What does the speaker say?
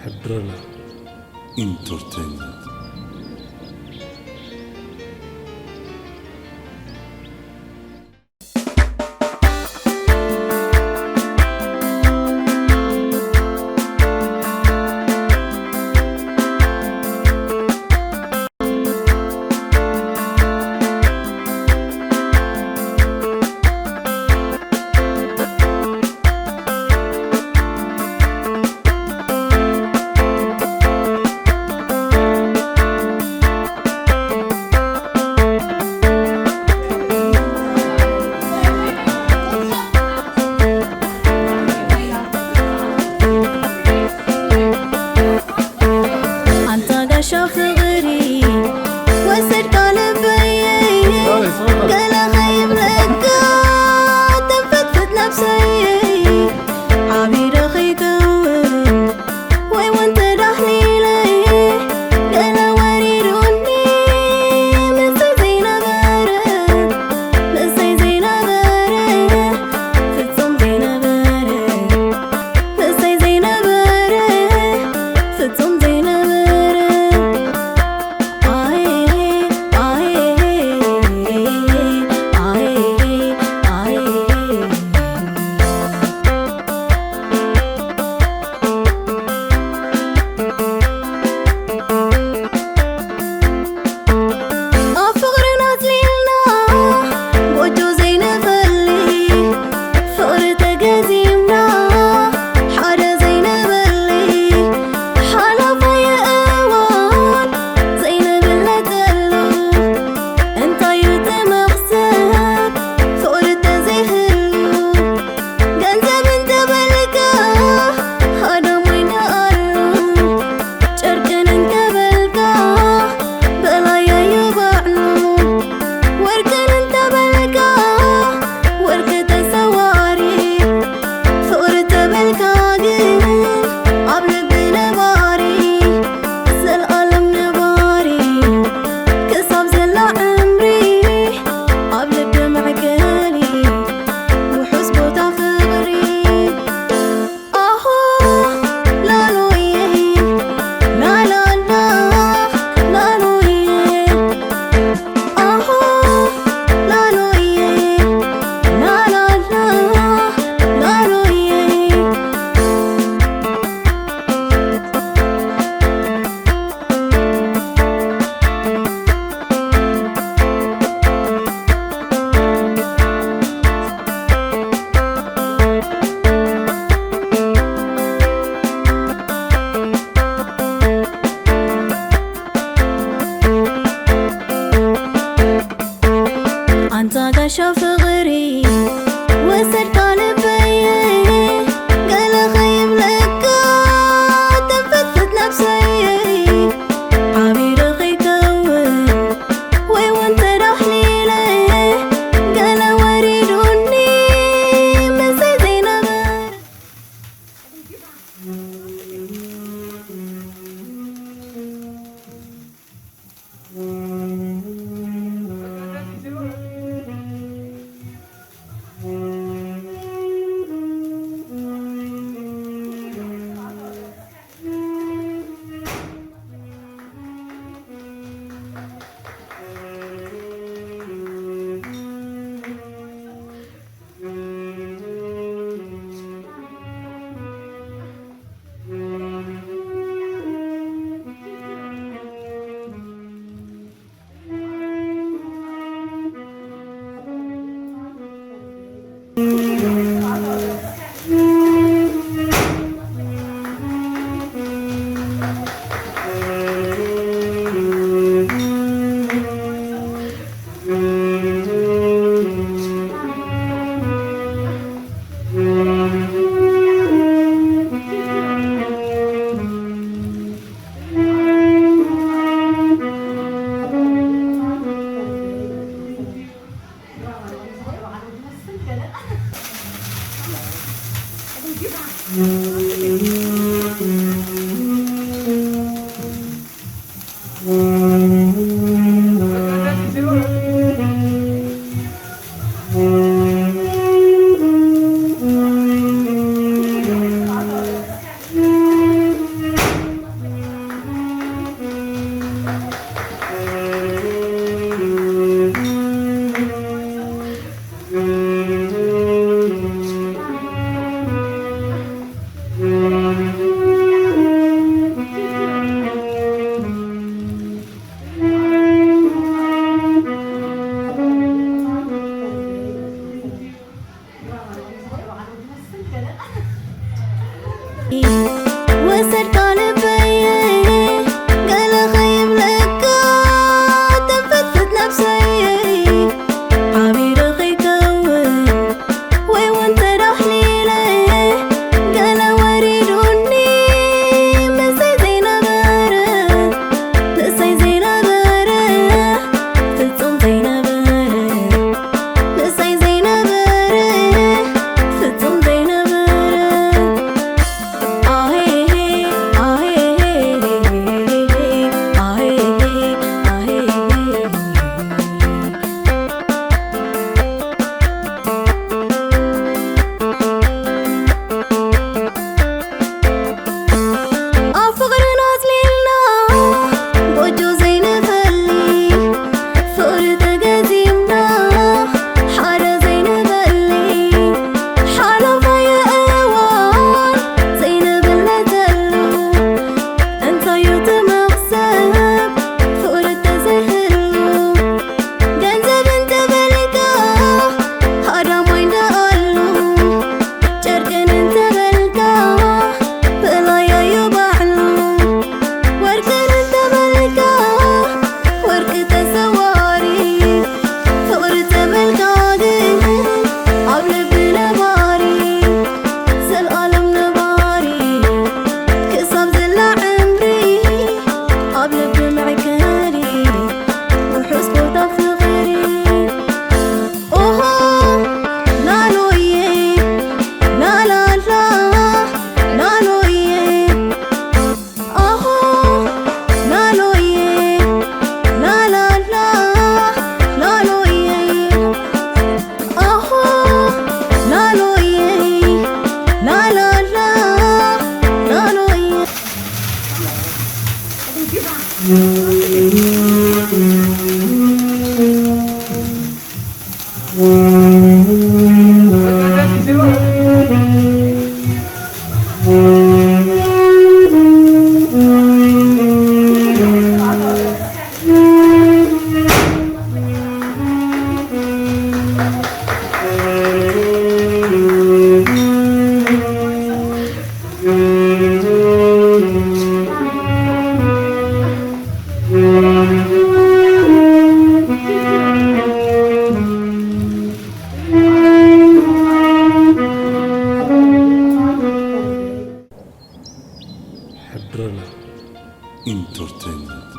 ሕድረና ኢንተርቴይንመንት። ኣንታ ጋሻ ፍቕሪ ወሰድካ ልበይ፣ ገለ ከይብለካ ተንፈትፍት ነብሰይ። ሓቢረ ከይከውን ወይ እውን ተዳህሊለ፣ ገለ ወሪዱኒ ምስይ ዘይነበረ፣ ምስይ ዘይነበረ፣ ፍጹም ዘይነበረ፣ ምስይ ዘይነበረ፣ ፍጹም ዘይነበረ። ኣየ፣ ኣየ፣ ኣየ፣ ኣየ። ኣብ ፍቕርና ኣጽሊልና ጎጆ ዘይንፈሊ፣ ፍቕሪ ተገዚምና ሓደ ዘይንበሊ፣ ሓላፋይ እዋን ዘይንብለጠሉ፣ እንታይ እዩ እቲ መቕሰን ፍቕሪ ተዘይህሉ? ገንዘብ እንተበልካ ሃዳም ወይ ንኣሉ፣ ጨርቅን እንተበልካ በላያዮ ባዕሉ፣ ወርቅን እንተበልካ ወርቂ ተሰዋሪ፣ ፍቕሪ ተበልካ ግን ኣብ ልቢ ነባሪ፣ ዘልኣለም ነባሪ፣ ክሳብ ዘላ ዕምሪ ኣብ ልቢ መዕቀሊ፣ ውሑስ ቦታ ፍቕሪ። ኣሆ ላሎየ፣ ላላላ፣ ላሎየ። ኣሆ ላሎየ፣ ላላላ፣ ላሎየ። ኣንታ ጋሻ ፍቕሪ ወሰድካ ልበይ፣ ገለ ከይብለካ ተንፈትፍት ነብሰይ። ሓቢረ ከይከውን ወይ እውን ተዳህሊለ፣ ገለ ወሪዱኒ ምስይ ዘይነበረ። ወሰድካ ልበየ ገለ ከይብለካ ተንፈትፍት ነብሰየ ሓቢረ ከይከውን ወይ እውን ተዳሕሊለ ገለ ወሪዱኒ ምሳይ ዘይነበረ ምሳይ ዘይነበረ ፍጹም ዘይነበረ ምሳይ ዘይነበረ ፍጹም ዘይነበረ ኣብ ፍቕርና ኣጽሊልና ጎጆ ዘይንፈሊ ፍቕሪ ተገዚምና ሓደ ዘይንበሊ ሓለፋ የእዋን ዘይንብል ነተሉ እንታዩ እቲ መኽሰብ ፍቕሪ ተዘይህሉ ገንዘብ እንተበልካ ሃዳማይ እንዳኣሉ ጨርቅን እንተበልካ ብእላያዩ ባዕሉ ወርቅን እንተበልካ ወርቂ ተሰዋሪ ፍቕሪ ተበልካ ግን ኣብ ልቢ ነባሪ ዘልኣለም ነባሪ ክሳብ ዘላ ዕምሪ ኣብ ልቢ መዕከሪ ርሑስ ቦታ ፍቕሪ ኦሆ ላሎየ ላላላ ላሎየ ኦሆ ላሎየ ላላላ ላሎየ ኦሆ ላሎየ ላላላ ላሎየ ሕድረና ኢንተርቴይንመንት።